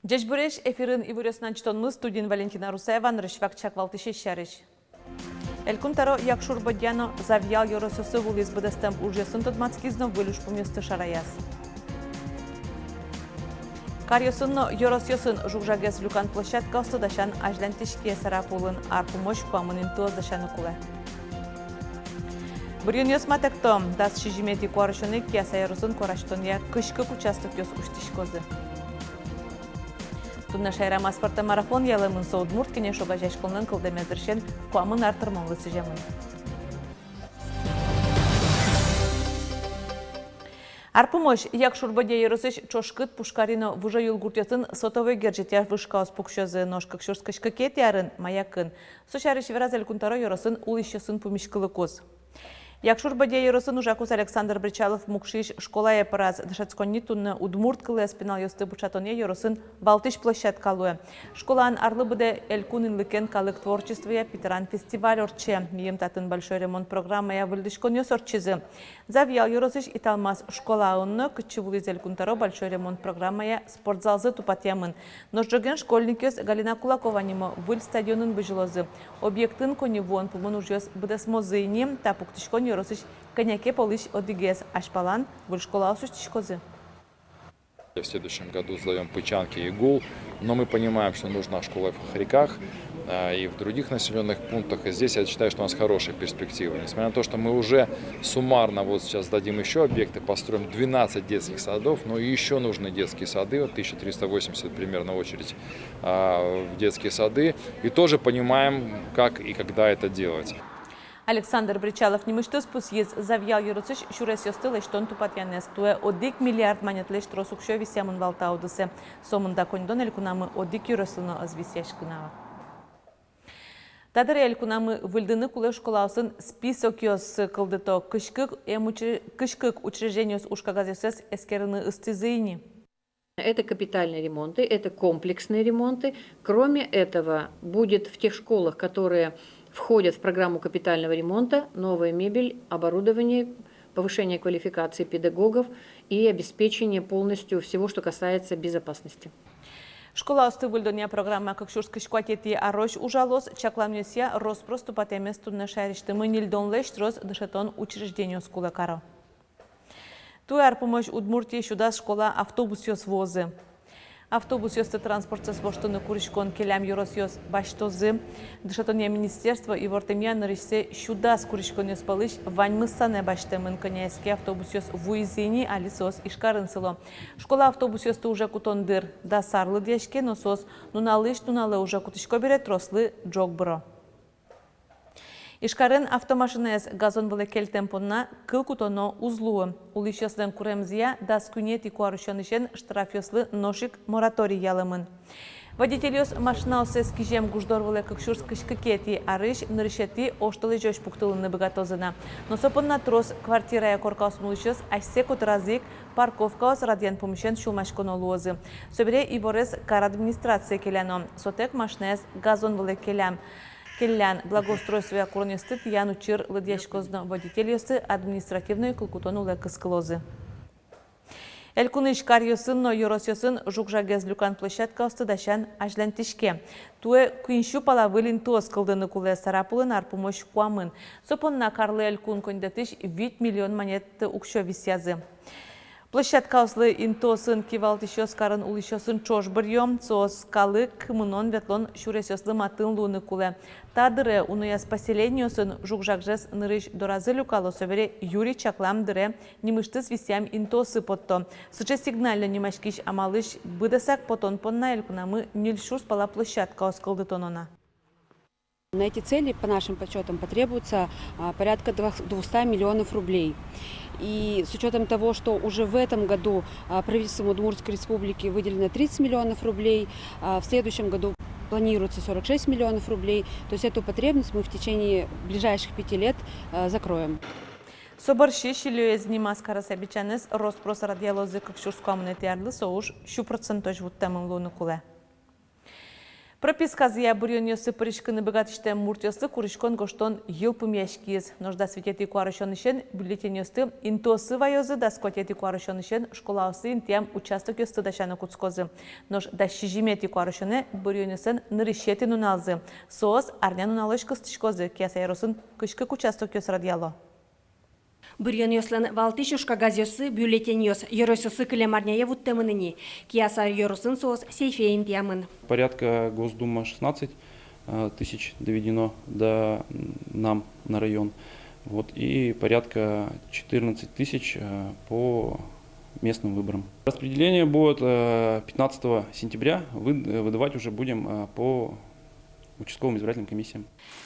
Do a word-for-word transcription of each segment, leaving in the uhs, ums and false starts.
Ӟечбуресь! Эфирын «Иворъёс» но ӵтонмы, студиын Валентина Русаева. Нырысь вакчияк валтӥсез сярысь. Элькун тӧро Якшур-Бӧдья но Завьял ёросъёсы вуылӥз, быдэстэм ужъёсын тодматскиз но выль ужпумъёсты шараяз. Каръёсын но ёросъёсын жуг-жагез люкан площадкаосты дасян азьланьтӥське. Сарапулын ар пумозь куамын интыос дасяны кулэ. Быръёнъёс матэкто. Дас сизьыметӥ куарусёнэ Кияса ёросын куарасьтонъя кызь кык участокъёс усьтӥськозы. Туннэ шаерамы спортэн марафон ялэмын. Со «Удмурт кенеш» огазеяськонлэн кылдэмез дырысен куамын ар тырмонлы сӥземын. Ар пумозь Якшур-Бӧдья ёросысь Ӵошкыт, Пушкари но Выжыёл гуртъёсын сотовой герӟетъя вышкаос пуксёзы. Нош кык сюрс кызь кыкетӥ арын — маякын. Со сярысь вераз Элькун тӧро ёросын улӥсьёсын пумиськылыкуз. Якшур-Бӧдья ёросын ужакуз Александр Бречалов мукшысь школае пыраз. Дышетсконни туннэ удмурт кылэз пиналъёсты пыӵатонъя ёросын валтӥсь площадка луэ. Школаын арлы быдэ элькун инлыкен калык творчествоя питран фестиваль ортче. Мийым татын «Большой ремонт» программая выльдӥськонъёс ортчизы. Завьял ёросысь Италмас школаын но, кытчы вуылӥз Элькун тӧро, «Большой ремонт» программая спортзалзы тупатъямын. Нош ӝоген школьникъёс Галина Кулакова нимо выль стадионын бызьылозы. Объектын коньывуон пумын ужъёс быдэсмозы ини. Та пуктӥськон ёросысь кӧня ке полысь одӥгез. Азьпалан выль школаос усьтӥськозы. В следующем году сдаём Пычанки и Гул, но мы понимаем, что нужна школа и в Хохряках, а, и в других населённых пунктах. И здесь я считаю, что у нас хорошие перспективы. Несмотря на то, что мы уже суммарно вот сейчас сдадим ещё объекты, построим двенадцать детских садов, но и ещё нужны детские сады, вот тысяча триста восемьдесят примерно очередь, а, в детские сады. И тоже понимаем, как и когда это делать. Александр Бречалов нимысьтыз пусйиз Завьял ёросысь сюресъёсты лэсьтон-тупатъянэз. Туэ одӥг миллиард манетлэсь трос уксё висъямын вал та удысэ. Сомында коньдон элькунамы одӥг ёрослы но ӧз висъяськы на вал. Та дыре элькунамы выльдыны кулэ школаосын списокъёс кылдыто. Кызь кык эмучре-, кызь кык учреждениос ужкагазъёссэс эскерыны ыстӥзы ини. Это капитальные ремонты, это комплексные ремонты. Кроме этого, будет в тех школах, которые входят в программу капитального ремонта, новая мебель, оборудование, повышение квалификации педагогов и обеспечение полностью всего, что касается безопасности. Школаосты выльдонъя программа кык сюрс кызь куатетӥ арозь ужалоз. Чакламъёсъя, рос-прос тупатэмез туннэ шаерысьтымы ньыльдонлэсь трос дышетон учреждениос кулэ каро. Туэ ар пумозь Удмуртие сю дас школа автобусъёс вуозы. Автобусъёсты транспортсэс воштыны куриськон келям ёросъёс басьтозы. Дышетонъя министерство ивортэмъя, нырысьсэ сю дас куриськонъёс пӧлысь ваньмыз санэ басьтэмын. Кӧня ке автобусъёс вуизы ини, али соос Ижкарын сыло. Школа автобусъёсты уже кутон дыр дас ар лыдъяське, но соос нуналысь нуналэ уже кутӥсько бере, трослы ӝог быро. Ижкарын автомашинаез газон вылэ кельтэм понна кыл кутоно уз луы. Улӥсьёслэн куремзыя, дас куинетӥ куарусёнысен штрафъёслы нош ик мораторий ялэмын. Водительёс машинаоссэс кизем гуждор вылэ кык сюрс кызь кыкетӥ арысь нырысетӥ оштолэзёзь пуктылыны быгатозы на. Но со понна трос квартирая коркаосын улӥсьёс асьсэ котыразы ик парковкаос радъян пумысен сюлмаськоно луозы. Собере иворез кар администрацие келяно. Сотэк машинаез газон вылэ келям, келлян, благоустройствоя куронъёсты тӥян учыр лыдъяськоз но водительёсты административной кыл кутон улэ кыскылозы. Элькунысь каръёсын но ёросъёсын жуг-жагез люкан площадкаосты дасян азьланьтӥське. Туэ куинь сю пала выль интыос кылдыны кулэ, Сарапулын ар пумозь куамын. Со понна карлы элькун коньдэтысь вить миллион манет уксё висъязы. Площадкаослы интыосын кивалтӥсьёс карын улӥсьёсын ӵош быръё. Соос калык мынон-ветлон сюресъёслы матын луыны кулэ. Та дыре унояз поселениосын жуг-жагзэс нырысь доразы люкало, собере юри чаклам дыре нимысьтыз висъям интыосы потто. Сыӵе сигнально нимаськись амалысь быдэсак потон понна элькунамы ньыль сюрс пала площадкаос кылдытоно на. На эти цели, по нашим подсчётам, потребуется, а, порядка двух-, двухсот миллионов рублей. И с учётом того, что уже в этом году, а, правительством Удмуртской Республики выделено тридцать миллионов рублей, а, в следующем году планируется сорок шесть миллионов рублей, то есть эту потребность мы в течение ближайших пяти лет, а, закроем. Со бӧрсьы сильёез нимаз карыса бичанэз рос-прос радъялозы. Кык сюрс куамынэтӥ арлы со уж сю процентозь вуттэмын луыны кулэ. Прописказыя быръёнъёсы пыриськыны быгатӥсьтэм муртъёслы куриськон гожтон йылпумъяськиз. Нош дас витетӥ куарусёнысен бюллетеньёсты интыосы ваёзы, дас куатетӥ куарусёнысен школаосы интыям участокъёсты дасяны кутскозы. Нош дас сизьыметӥ куарусёнэ быръёнъёслэн нырысетӥ нуналзы. Соос арнянуналозь кыстӥськозы. Кияса ёросын кызь кык участокъёс радъяло. Быръёнъёслэн валтӥсь ужкагазъёссы, бюллетеньёс, ёросъёсы кылем арняе вуттэмын ини. Кияса ёросын соос сейфе интыямын. Порядка Госдума шестнадцать э, тысяч доведено до, м, нам на район. Вот, и порядка четырнадцать тысяч э, по местным выборам. Распределение будет э, пятнадцатого сентября. Вы-, э, выдавать уже будем э, по участковым избирательным комиссиям.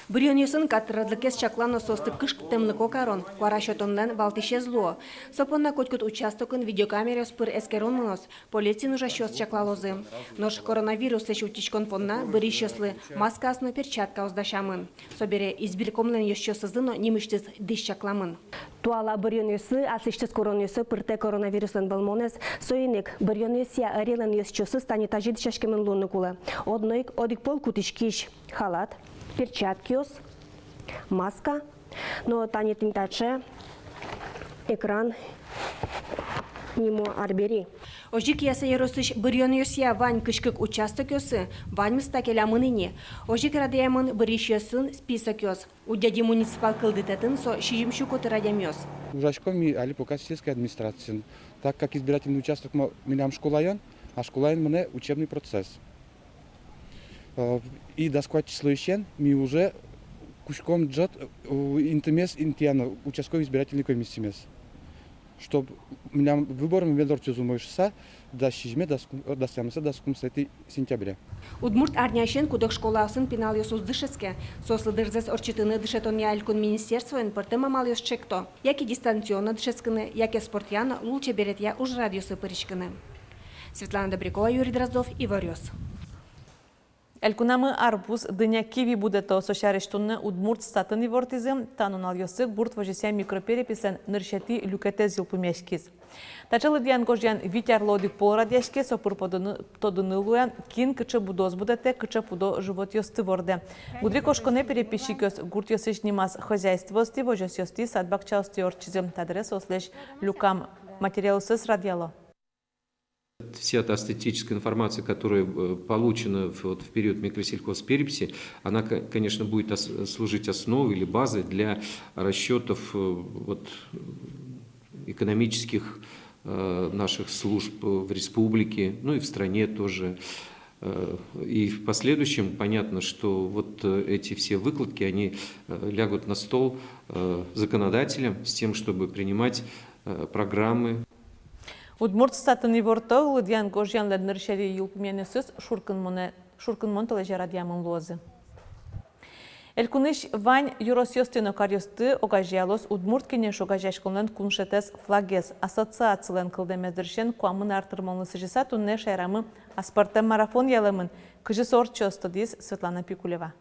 Быръёнъёсын катрадлыкез чаклан но соосты кышкыттэмлыко карон, куара сётонлэн валтӥсез луо. Со понна котькуд участокын видеокамераос пыр эскерон мыноз, полициын ужасьёс чаклалозы. Нош коронавируслэсь утиськон понна быръисьёслы маскаос но перчаткаос дасямын. Собере избиркомлэн ёзчиосызлы но нимысьтыз дӥсь чакламын. Туала быръёнъёсы аслэсьтыз куронъёсы пыртэ коронавируслэн вӧлмонэз. Соин ик быръёнъёсъя ӧрилэн ёзчиосыз тани тазьы дӥсяськемын луыны кулэ. Одно ик одӥг пол кутӥськись халат, перчаткиос, маска но тани тӥни таӵе экран нимо арбери. Озьы ик Кияса ёросысь быръёнъёсъя вань кызь кык участокъёсы ваньмыз та келямын ини. Озьы ик радъямын быръисьёслэн списокъёс. Удьяди муниципал кылдытэтын со сизьым сю котыр адямиос. Ужаськом ми али пока сельской администрациын, так как избирательный участок мо-, милям школаын, а школаын мынэ учебный процесс. Э, и дас куать числоысен ми уже кутском ӝыт, э, интымес интыяны участковый избирательный комиссиямес. Чтоб милям выбормы мед ортчоз умой шуыса, дас сизьыме, дас ку-, э, дас тямысэ, дас укмысэтӥ сентября. Удмурт арняысен куд-ог школаосын пиналъёс уз дышетске. Соослы дырзэс ортчытыны дышетонъя элькун министерствоын пӧртэм амалъёс чекто: яке дистанционно дышетскыны, яке спортъя но лулчеберетъя ужрадъёсы пыриськыны. Светлана Добрякова, Юрий Дроздов, Иворъёс. Элькунамы арбуз, дыня, киви будэто. Со сярысь туннэ Удмуртстатын ивортӥзы. Та нуналъёсы гурт возёсъя микропереписьлэн нырысетӥ люкетэз йылпумъяськиз. Таӵе лыдъян-гожъян вить арлы одӥг пол радъяське. Со пыр тодыны, тодыны луэ, кин кыӵе будос будэтэ, кыӵе пудо-животъёсты вордэ. Гудырикошконэ переписчикъёс гуртъёсысь нимаз хозяйствоосты, возёсъёсты, сад-бакчаосты ортчизы. Та дыре соослэсь люкам материалъёссэс радъяло. Вся та статистическая информация, которая э, получена в, вот, в период микросельхозпереписи, она, ко-, конечно, будет ос-, служить основой или базой для расчётов э, вот, экономических э, наших служб в республике, ну и в стране тоже. Э, и в последующем понятно, что вот э, эти все выкладки, они э, лягут на стол э, законодателям с тем, чтобы принимать э, программы. Удмуртстатын иворто: лыдъян-гожъянлэн нырысетӥ йылпумъянъёсыз шуркынмонэ, шуркынмон толэзе радъямын луозы. Элькунысь вань ёросъёсты но каръёсты огазеялоз «Удмурт кенеш» огазеяськонлэн куншетэз, флагез. Ассоциацилэн кылдэмез дырысен куамын ар тырмонлы сӥзьыса туннэ шаерамы аспӧртэм марафон ялэмын. Кызьы со ортчоз, тодӥз Светлана Пикулева.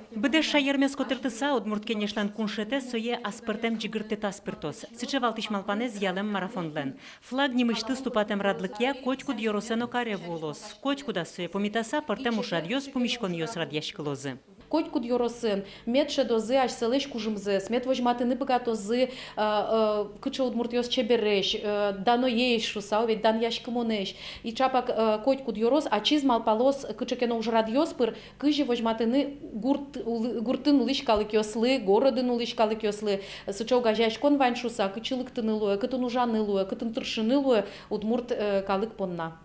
Быдэс шаермес котыртыса, «Удмурт кенешлэн» куншетэз сое аспӧртэм ӟыгыртэтаз пыртоз. Сыӵе валтӥсь малпанэз ялэм марафонлэн. Флаг нимысьтыз тупатэм радлыкъя котькуд ёросэ но каре вуылоз. Котькудаз сое пумитаса пӧртэм ужрадъёс, пумиськонъёс радъяськылозы. Котькуд ёросын мед шӧдозы асьсэлэсь кужымзэс, мед возьматыны быгатозы, э, э, кыӵе удмуртъёс чебересь, э, даноесь шуыса, о, ведь данъяськымонэсь. И чапак, э, котькуд ёрос ачиз малпалоз кыӵе ке но ужрадъёс пыр, кызьы возьматыны гурт, улы-, гуртын улӥсь калыкъёслы, городын улӥсь калыкъёслы, сыӵе огазеяськон вань шуыса, кытчы лыктыны луэ, кытын ужаны луэ, кытын тыршыны луэ удмурт, э, калык понна.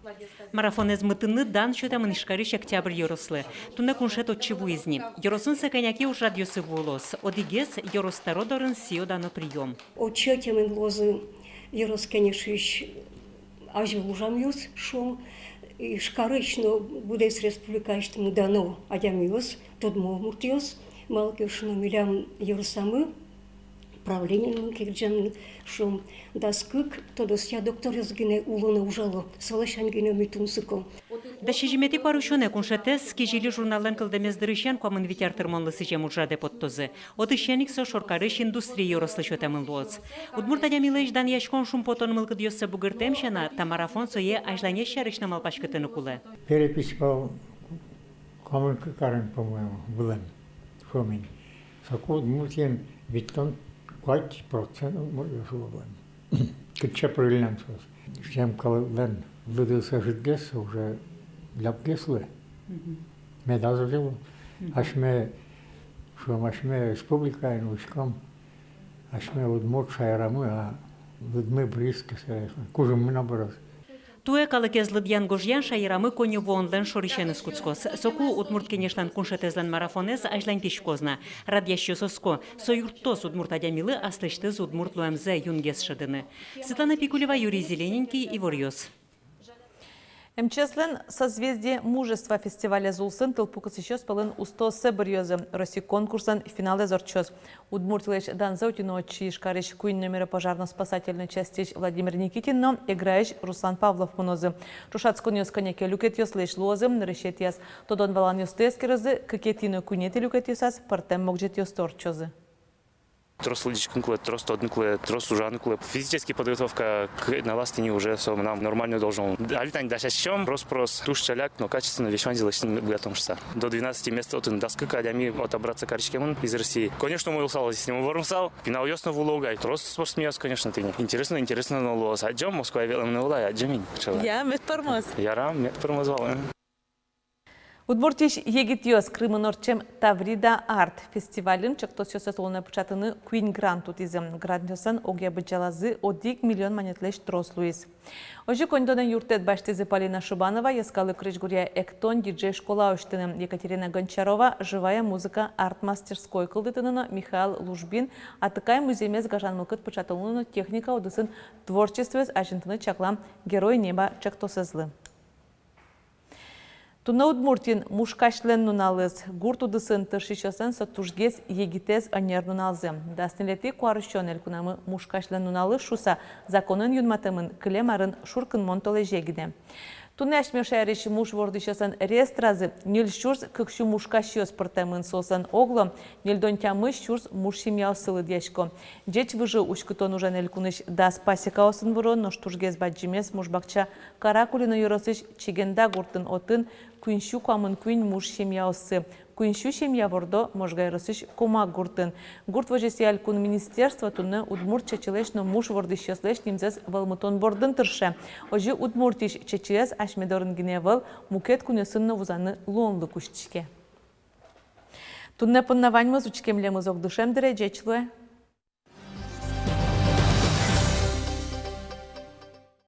Марафонэз мытыны дан сётэмын Ижкарысь Октябрь ёрослы. Туннэ куншет отчы вуиз ни. Ёросын со кӧня ке ужрадъёсы вуылоз. Одӥгез — ёрос тӧро дорын сӥё-дано приём. Отчы ӧтемын луозы ёрос кенешысь азьвыл ужамъёс, шуом, Ижкарысь но быдэс республикаысьтымы дано адямиос, тодмо удмуртъёс, малы ке шуоно милям ёросамы Правлениын мон кырӟаны, шуом, дас кык тодосъя докторъёс гинэ уло но ужало, солэсь ань гинэ ми тунсыко. Дас сизьыметӥ куарусёнэ куншетэз «Кизили» журналлэн кылдэмез дырысен куамын вить ар тырмонлы сӥзем ужрадэ поттозы. Отысен ик со шоркарысь индустрия ёрослы сётэмын луоз. Удмурт адямилэсь данъяськон, шумпотон мылкыдъёссэ бугыртэм сяна, та марафон сое азьланез сярысь но малпаськытыны кулэ. Перепись вал куамын кык арын, по-моему, вылэм, шуом ини. Соку Удмуртиын витьтон куать процент удмуртъёс уло вылэм. Кытчы пырыллям соос? Всем калыклэн лыдыз ӧжытгес, уже лябгес луэ. Медаз озьы лу. Асьме, шуом, асьме республикаын учком, асьме удмурт шаерамы, а лыдмы бырйиз ке, кужыммы но быроз. Туэ калыкез лыдъян-гожъян шаерамы коньывуонлэн шорысеныз кутскоз. Соку «Удмурт кенешлэн» куншетэзлэн марафонэз азьланьтӥськоз на. Радъясьёс оско, со юрттоз удмурт адямилы аслэсьтыз удмурт луэмзэ юнгес шӧдыны. Светлана Пикулева, Юрий Зелененький, «Иворъёс». МЧС-лэн «Созвездие мужества» фестивалез улсын тылпу кысӥсьёс пӧлын устооссэ быръёзы. Россия конкурслэн финалэз ортчоз. Удмуртилэсь данзэ утьыны отчы Ижкарысь куинь номеро пожарно-спасательной частьысь Владимир Никитин но Эграысь Руслан Павлов мынозы. Ӵошатсконъёс кӧня ке люкетъёслэсь луозы, нырысетӥяз тодон-валанъёсты эскерозы, кыкетӥ но куинетӥ люкетъёсаз пӧртэм могӟетъёсты ортчозы. Трос лыдӟиськыны кулэ, трос тодыны кулэ, трос ужаны кулэ. Физический подготовка к, на лаз тӥни уже со мынам нормально должен. Али тани дасяськом, трос-трос, туж ӵаляк но качественно весь ваньзэ лэсьтыны быгатом шуса. До двенадцати мест отын дас кык адями отобраться кариськемын из России. Конечно, умой луысал, если ум вормысал, пиналъёс но вуыло угай. Трос спортсменъёс, конечно, тӥни. Интересно, интересно но луоз. Адӟом, Москвае ветлэм но вылай, адӟом ини. Я, мед пӧрмоз. Ярам, мед пӧрмоз вал, э. Удмуртиысь егитъёс Крымын ортчем «Таврида Арт» фестивальын ӵектосъёссэс улонэ пыӵатыны куинь грант утӥзы. Грантъёслэн огъя быдӟалазы одӥг миллион манетлэсь трос луиз. Озьы коньдонэн юрттэт басьтӥзы Полина Шибанова йӧскалык крезьгуръя эктон, диджей школа усьтыны, Екатерина Гончарова живая музыка арт-мастерской кылдытыны но Михаил Лужбин атыкай музъемез гажан мылкыд пыӵатонлы но техника удысын творчествоез азинтыны чаклам «Герой неба» ӵектосэзлы. Туннэ Удмуртиын мушкасьлэн нуналыз. Гурт удысын тыршисьёслэн со тужгес егитэз ӧнер нуналзы. Дас ньылетӥ куарусён элькунамы мушкасьлэн нуналыз шуыса законэн юнматэмын, кылем арын шуркынмон толэзе гинэ. Туннэ асьме шаерысь муш вордӥсьёслэн реестразы ньыль сюрс кык сю мушкасьёс пыртэмын, соослэн оглом ньыльдон тямыс сюрс муш семьяоссы лыдъясько. Ӟеч выжы уськытон ужен элькунысь дас пасекаосын выро, нош тужгес бадӟымез муш бакча Каракулино ёросысь Чигенда гуртын, отын куинь сю куамын куинь муш семьяоссы. Куинь сю семья вордо Можга ёросысь Комак гуртын. Гурт возёсъя элькун министерство туннэ удмурт чечылэсь но муш вордӥсьёслэсь нимзэс вӧлмытон бордын тырше. Озьы Удмуртиысь чечыез асьме дорын гинэ ӧвӧл, мукет кунъёсын но вузаны луонлык усьтӥське. Туннэ понна ваньмыз. Учке милемыз огдышем дыре. Ӟеч луэ.